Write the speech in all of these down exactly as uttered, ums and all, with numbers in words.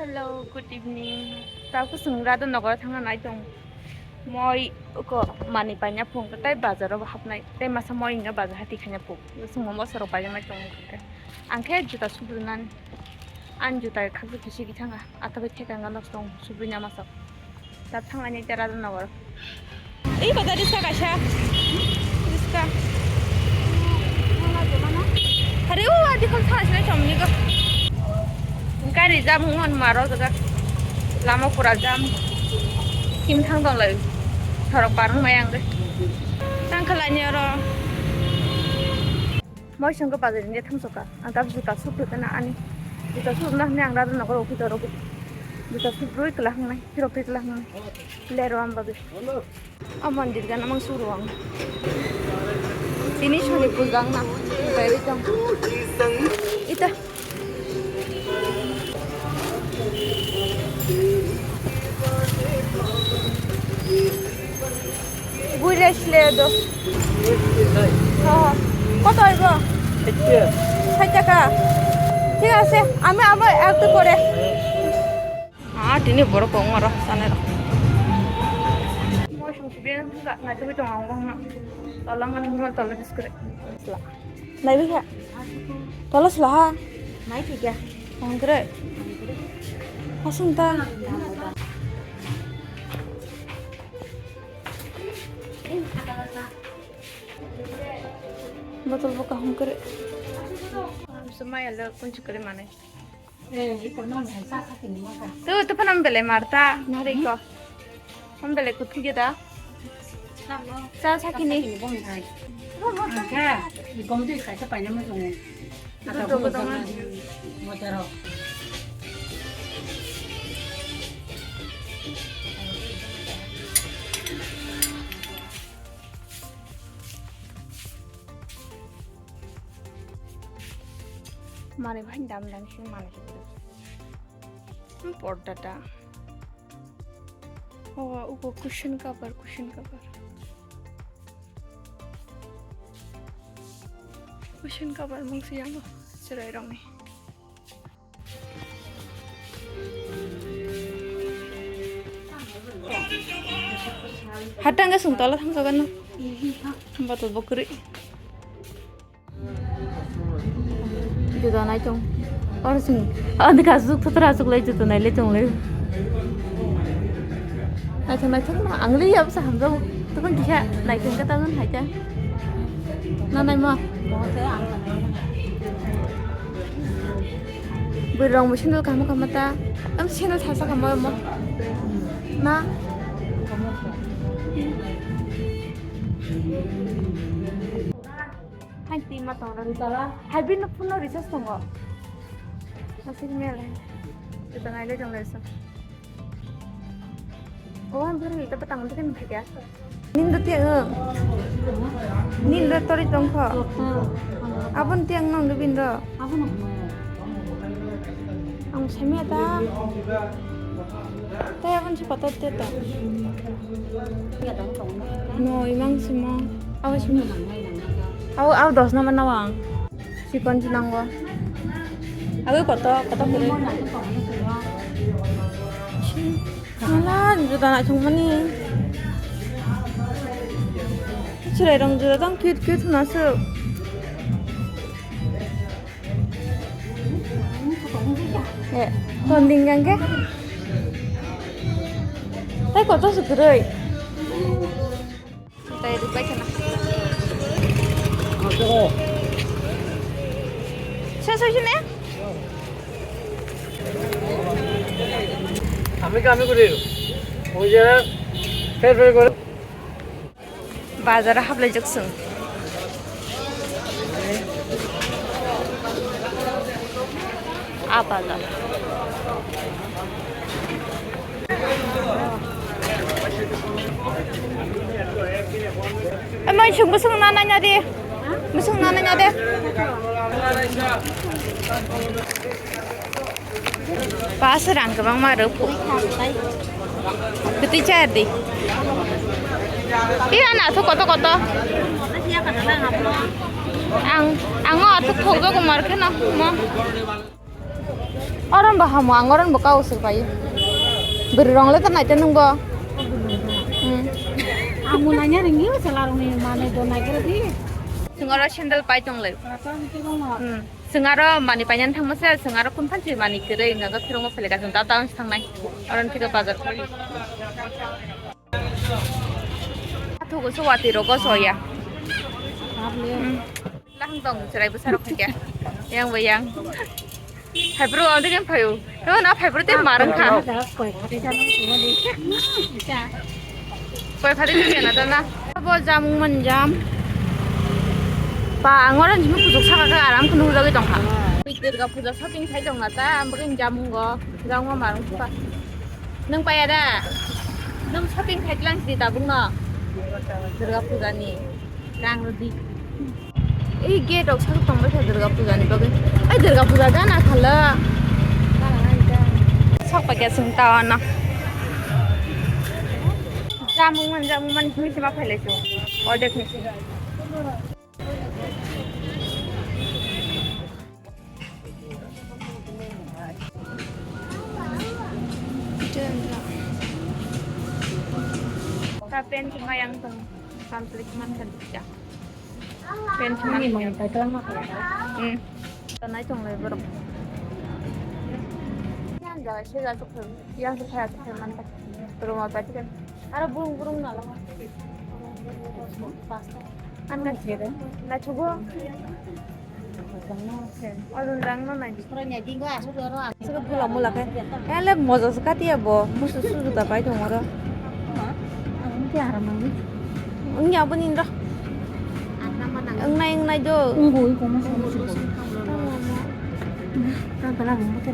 Hello, good evening. Tabuk chwng Radha Nagar thangna nai tong. Moi uko mani paina phung tai bazar o hapnai. Tai masa moi wngna bazar hati khaina phung. Chwng momo sorok paina nai tong. Ang khe juta subrunani. Ang juta khaksa kisi kithanga. Atabai theka ngano tong subrina masa. Ta thang ani tera dun nogor. Ih, kota riska kaisa. Riska. Hari u adi khol thang sini chomni go. Gari jam ngon maro jaga. Lama pura jam. Kim thang dong lai. Thorok parang mayang de. Tang khalai ni oro. Moi songkhe bazar ni thangsoka. Ang tabuk juta subrwi kana ani. Juta subrwna hwnwi ang Radha Nagar o phito rw. Juta subrwi kwlahwngnai, phirok twi kwlahwngnai. Lero ang bagwi. O mondir gana mang suru ang. Tini soni puja ang na. Bai bai tong. Ita. Buire sile do. Ha, ha. কত হইব? ষাট টাকা। ঠিক আছে, আমি আবার একটু পরে। Ah, tini borok kong oro sanai rok. Moi song sibe ga na tumi tong ang bang na. Tola man mo tola biskure. Nai bi kha. Tola sla ha. Nai thik ya. Hongkre. Asung ta. Botol bo kaham kore. Maya lo kunchu kore mane. Tu tu panam bele marta nari ko. Ham bele kuthuge da. Cha sakini. Angkhe, ikom tu kaisa paina mo tongo. Ata ko dong. Motero. Mane bhai dam dam sing mane. Hmm, porda ta. Oh, uko cushion cover, cushion cover. Cushion cover mungsi yango, chwrai rokni. Hatang ga sung tola thang sogan no. Botol bokri. Juda nai tong. Or sung. Andi ka suk thotra suk lai juda nai le tong le. Naithok naithok no ang le yabsa hamjao. Tobon kisa naithok ka tangan haita. Na nai ma. Bwrwi rok bo sandal kaham kaham ta. Ang sandal sasa kaham mo. Na. Hai ti ma tong rang. Hai bin no phone no recharge tongo. Masih mele. Kita ngai le jong le so. Oh, ang bwrwi ta patang ta kan phai ya. Nin do tiang. Nin do tori tong kho. Abon tiang nong do bin do. Ang sami ta. Tei abon si kotor te ta. No, imang simo. Aw simo. Aw, aw dos number na wang. Chikon si nango. Aw kotor, kotor kore. Ala, juda na chungmani. Chirai rong juda tong cute cute na su. Eh, tonding gang ke? Tai kotor su kwrwi. Tai rwbai khana. Sa sa sini? আমি কামে করি। ওই যে ফের ফের করে। Bazar o haplaijak chwng. A bazar. Oi, moi chwng bwswk na naina di. Bwswk na naina de. Pas rang kwbangma rw phu. Kwtwi chaya di. Iya na thu koto koto. Ang, ang o athuk thokjago mar kheno mo. Oron bo hamo, ang oron bo kau se pai. Bwrwi rong le ta nai te nung bo. Hmm. Ang mulanya ringyo sala rong ni mane do nai kere di. Singora sandal pai tong le. Hmm. Singaro mani pai nang thang ma se, singaro kun phan si mani kere inga ga thirong ma phele ka sing ta ta thangnai. Oron thik bazar. Athugo se watwi rogo soya. Hmm. Lahang tong chwrai bwsa rok khaikhe. Yang bo yang. Phaibru ang degen phaio. No na phaibru te marang kha. Koi phati te na dana. Abo jamung manjam. Ba ang orange mu kujuk saka kha aram kunu hujagwi tong kha. Durga puja shopping khai tong na ta, ang bagwi jamung go. Jamung marang kha. Nung paya da? Nung shopping khai tlang si tabuk no? Durga puja ni. Rang rwdi. Ei gate rok sak tongbai kha Durga puja ni bagwi. Ei Durga puja gana khala. Sok paikha sung ta ano. Jamung man jamung man hwnwi se ma phailai sung. Ordek ni. Ta pen chuma yang tong complete man kan ta. Pen chuma. Ini mau pakai lama kalau. Hmm. Tanai tong lai borok. Yang jaga sih jaga tuh, yang tuh kayak tuh man tak. Rumah apa itu kan? Aro burung-burung nala. Pasta. Ano kaya? Nachugo. Orun rang no nai. Saka bula mula khe. Ele moja se kati ya bo. Musu suju ta pai tong oro. Wngya bo ni ro. Wngnai wngnai do. Wngbo wi komo somo se bo. Ta gala bo mote.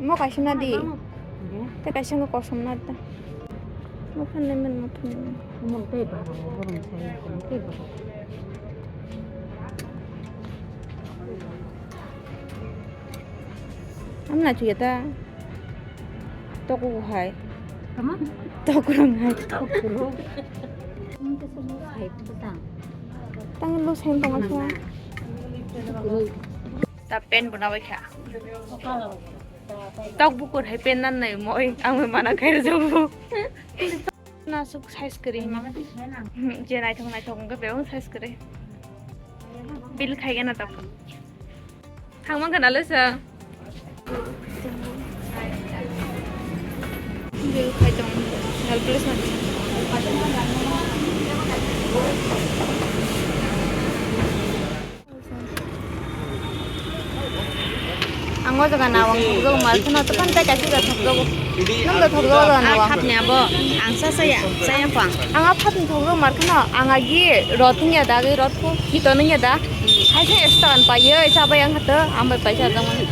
Mo kaisa na di. Tei kaisa wngkha kosom na ta. Mo phanle man, mo phanle man. Mo tei ba, mo tei ba. Ang na chuya ta. Toku hai. Tama? Toku rang hai. Toku rang. Ang ta sa mo hai ta. Tang lo sai tong sa. Toku rang. Ta pen buna bai kha. Tok bukur hai pen nan nai moi, ang moi mana khai rwjak bu. Na suk size kwrwi ma. Je naithok naithok wngkha bebak size kwrwi. Bill khai gana tok. Thangma gana le sa. Bill khai tong. Helpless na. Ang o jaga nawang thokjago, mar kheno tei kaisa jaga thokjago. Nwng da thokjago jaga nawang. Phapni abo, ang sa saya, saya phang. Ang a phapni thokjago mar kheno, ang agi rot wngya da, agi rot ko kito wngya da. Hai se ekso taka ni paiyo, chabai ang hato, ang bai paisa rwjakmani.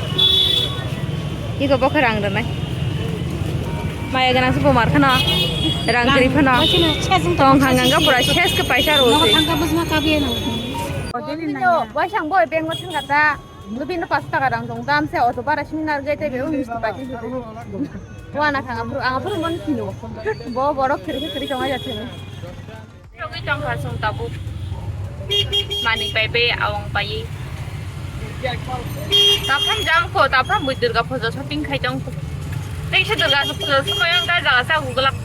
Iko bo khe rang rwnai. Maya gwnang se bo mar kheno, rang kwrwi phano. Tong hang hang pura ses khe paisa rw se. Waisang boy beng o thangkha ta. Nubini pash taka rang tong dam se auto bara simi narwgwi tei bebak misti paitwi hwdi. Wana thang aphuru ang aphuru mon kino. Bo borok khiri khiri tong ai jathini. Tongwi tongkha song tabuk. Mani pai be awang pai. Taphang jang ko taphang bui Durga puja shopping khai tong ko. Tei se Durga puja somoyang ta jaga sa gugulak.